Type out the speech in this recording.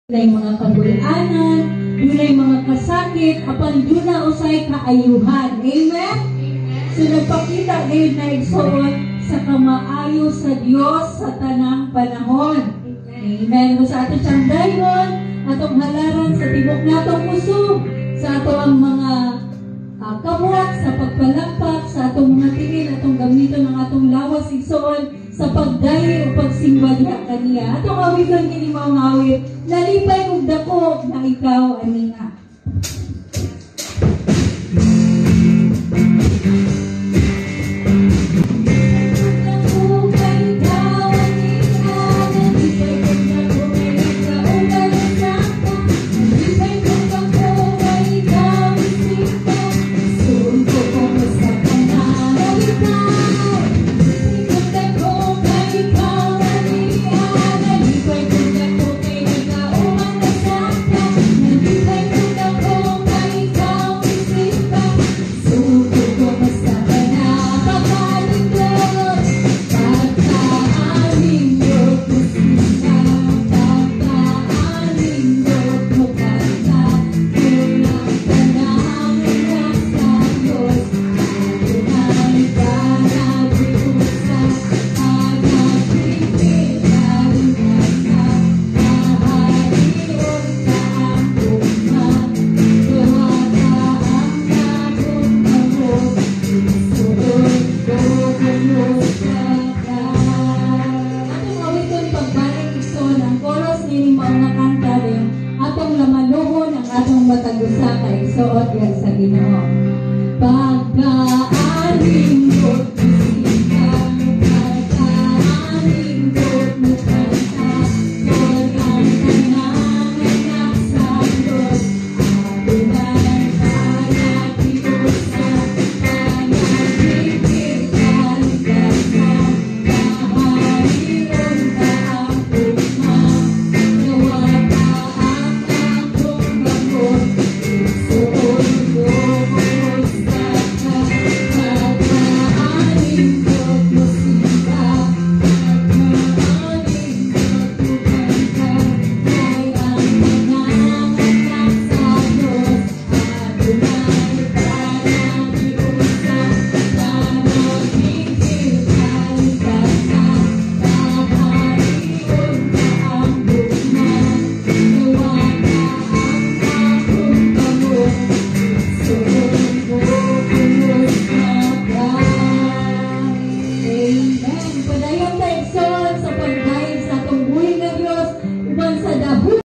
Dunay mga kabulanan, dunay mga kasakit, apan duna usay kaayuhan. Amen? So nagpakita gayud na, igsoon, sa kamaayo sa Dios sa tanang panahon. Amen. Kung sa ato siyang dayon, atong halaran sa tibok natong kusog, sa ato ang mga kabuhat sa pagpalakpak, sa atong mga tingin, atong gamiton ang atong lawas, igsoon, sa pagdayi o pagsimba diha kaniya. Atong awiton kini mga awit, "Nalipay og dako na ikaw ania." Atong awiton pagbalik, igsoon, ang chorus nining mao nga kanta din atong lamanuhon ang atong matag usa ka igsoon diha sa Ginoo. Pagkaaling